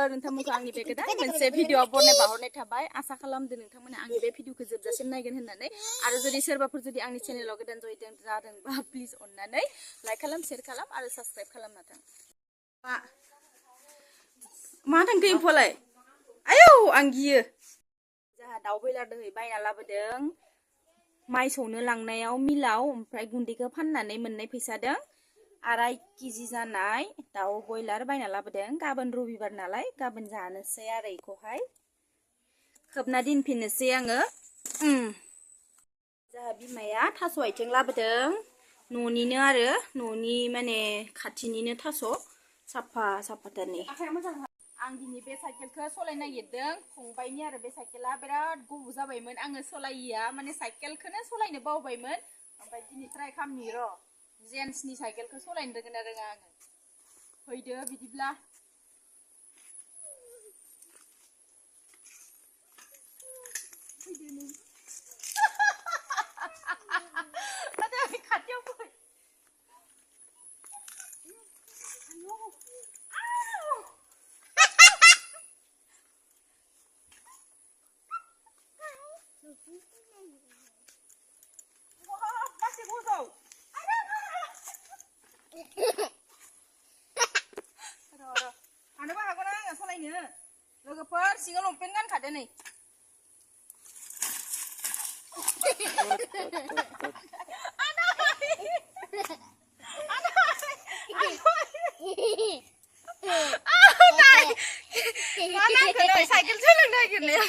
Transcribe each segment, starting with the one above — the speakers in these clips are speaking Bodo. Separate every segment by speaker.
Speaker 1: नोंथांमोनखौ आंनि बे गोदान मोनसे भिडिअ बनायना हरनाय थाबाय आसा खालामदों नोंथांमोना आंनि बे भिडिअखौ जोबजासिम नायगोन होननानै आरो जुदि सोरबाफोर जुदि आंनि चेनेलाव गोदान जादोंबा प्लिज अननानै लाइक खालाम शेयार खालाम आरो साबस्क्राइब खालामना थां मा थांखो एम्फौआलाय आयौ आं गियो जोंहा दाउ बयलार दोहै बायना लाबोदों माइ सौनो लांनायाव मिलाव ओमफ्राय गुन्दैखौ फाननानै मोननाय फैसादों 2.5 केजि जानाय दाउ बयलार बायना लाबोदों गाबोन रबिबार नालाय गाबोन जानोसै आरो इखौहाय खोबना दोनफिननोसै आङो जोंहा बिमाया थास' आथिं लाबोदों न'निनो आरो न'नि माने खाथिनिनो थास' साफा साफाथारनि आं दिनै बे साइकेलखौ सलायनो नागिरदों फंबायनि आरो बे साइकेला बिराद गोबाव जाबायमोन आङो सलायिया माने साइकेलखौनो सलायनो बावबायमोन ओमफ्राय दिनै ट्राइ खालामनि र' जेन्ट्सनि साइकेलखौ सलायनो रोंगोन ना रोङा आङो फैदो बिदिब्ला फैदो नों खाथियाव फै थानोबो हागौना आङो सलायनो लोगोफोर सिङाव लंपेन्ट गानखादो नै साइकेल सोलोंनो नागिरनाया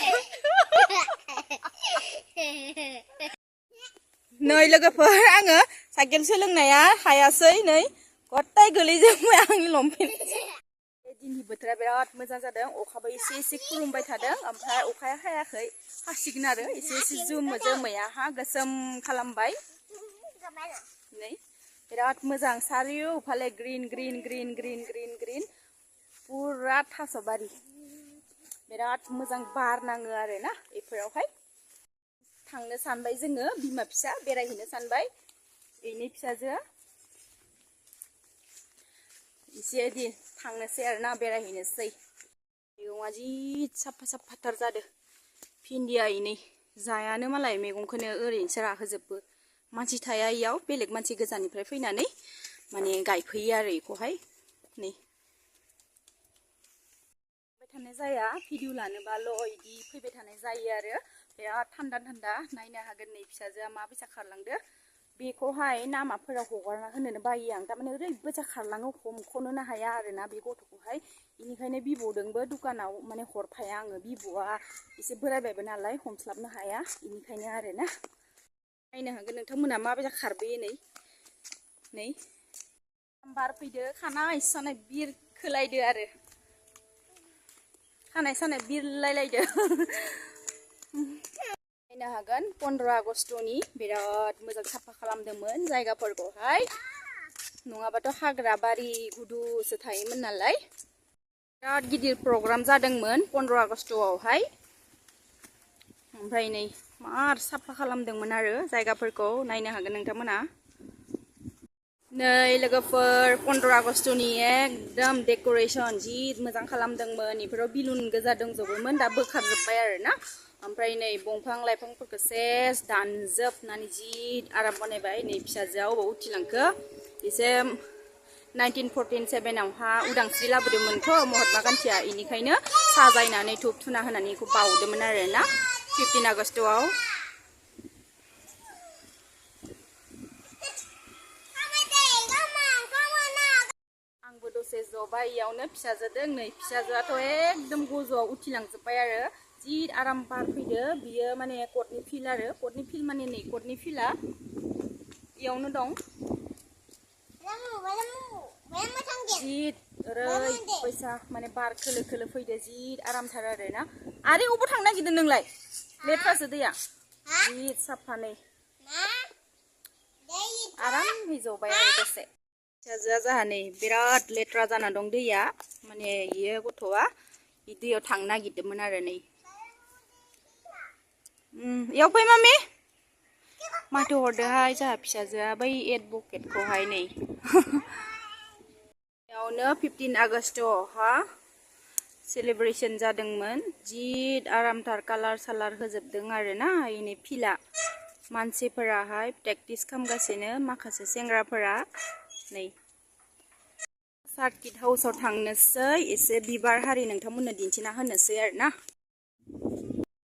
Speaker 1: नै लोगोफोर आङो साइकेल सोलोंनाया हायासै नै गथाय गोलैजोबबाय आंनि लंपेन्ट दिननि बोथोरा बिराद मोजां जादों अखाबो एसे एसे खुलुमबाय थादों ओमफ्राय अखाया हायाखै हासिगोन आरो एसे एसे जोमैया हा गोसोम खालामबाय नै बिराद मोजां सारियौफाले green green green green green green पुरा थास'बारि बिराद मोजां बार नाङो आरो ना बेफोरावहाय थांनो सानबाय जोङो बिमा फिसा बेरायहैनो सानबाय बेनि फिसाजो एसे दि थांनोसै आरो ना बेरायहैनोसै मैगङा जि साफा साफाथार जादों भिन्दिया इनै जायानो मालाय मैगंखौनो ओरैनोसो राहोजोबो मानसि थाया इयाव बेलेग मानसि गोजाननिफ्राय फैनानै माने गायफैयो आरो इखौहाय नै थानाय जाया भिडिअ लानोबाल' इदि फैबाय थानाय जायो आरो बिराद थान्दा थान्दा नायनो हागोन नै फिसाजोआ माबायसा खारलांदो बेखौहाय लामाफोराव हगारना होनोनो बायो आं थारमाने ओरैबायसा खारलाङो हमख'नोनो हाया आरोना बे गथ'खौहाय बेनिखायनो बिबौदोंबो दुखानाव माने हरफाया आङो बिबौआ एसे बोरायबायबो नालाय हमस्लाबनो हाया बेनिखायनो आरोना नायनो हागोन नोंथांमोना माबायसा खारबोयो नै बार फैदो खानाय सानाय बिरखोलायदो आरो खानाय सानाय बिरलायलायदो नायनो हागोन 15 आगस्टनि बिराद मोजां साफा खालामदोंमोन जायगाफोरखौहाय नङाबाथ' हाग्रा बारि गुदुसो थायोमोन नालाय बिराद गिदिर प्रग्राम जादोंमोन 15 आगस्टआवहाय ओमफ्राय नै मार साफा खालामदोंमोन आरो जायगाफोरखौ नायनो हागोन नोंथांमोना नै लोगोफोर 15 आगस्टनि एकदम डेक'रेसन जि मोजां खालामदोंमोन बेफोराव बिलुन गोजा दंजोबोमोन दा बोखारजोब्बाय आरोना ओमफ्राय नै दंफां लाइफांफोरखौ सेस दानजोबनानै जि आराम बानायबाय नै फिसाजोआ अबाव उथिलांखो एसे 1947 आवहा उदांस्रि लाबोदोंमोनथ' महात्मा गान्धीया बेनिखायनो साजायनानै धुप धुना होनानै बेखौ बावदोंमोन आरोना 15 आगस्टआव आंबो दसे जबाय इयावनो फिसाजोदों नै फिसाजोआथ' एकदम गोजौआव उथिलांजोब्बाय आरो जि आराम बार फैदो बियो माने कर्टनि फिल्ड आरो कर्टनि फिल्ड माने नै कर्टनि फिल्डआ इयावनो दं जि ओरैबायसा माने बार खोलो खोलो फैदो जि आरामथार आरोना आरो अबाव थांनो नागिरदों नोंलाय लेथ्रासो दैया जि साफा नै आरामै जबाय आरो दसे फिसाजोआ जाहा नै बिराद लेथ्रा जाना दं दैया माने इयो गथ'आ इ दैयाव थांनो नागिरदोंमोन आरो नै इयाव फै मामि माथो हरदोहाय जोंहा फिसाजोआ बै एडभकेटखौहाय नै बेयावनो 15 आगस्ट'हा सेलिब्रेशन जादोंमोन जि आरामथार कालार सालार होजोबदों आरोना इनि फिला मानसिफोराहाय प्रेक्टिस खालामगासिनो माखासे सेंग्राफोरा नै सार्किट हाउसाव थांनोसै एसे बिबार हारि नोंथांमोननो दिन्थिना होनोसै आरोना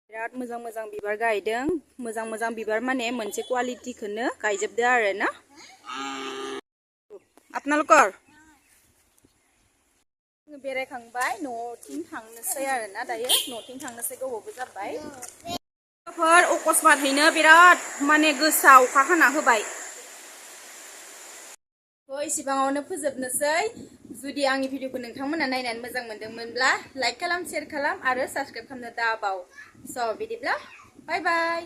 Speaker 1: बिराद मोजां मोजां बिबार गायदों मोजां मोजां बिबार माने मोनसे क्वालिटिखौनो गायजोबदो आरोना आपनालोकर बेरायखांबाय न'थिं थांनोसै आरोना दायो न'थिं थांनोसै गोबावबो जाबाय अकस्मातैनो बिराद माने गोसा अखा हाना होबाय इसिबाङावनो फोजोबनोसै जुदि आंनि भिडिअखौ नोंथांमोना नायनानै मोजां मोनदोंमोनब्ला लाइक खालाम शेयार खालाम आरो साबस्क्राइब खालामनो दाबाव स' बिदिब्ला बाय बाय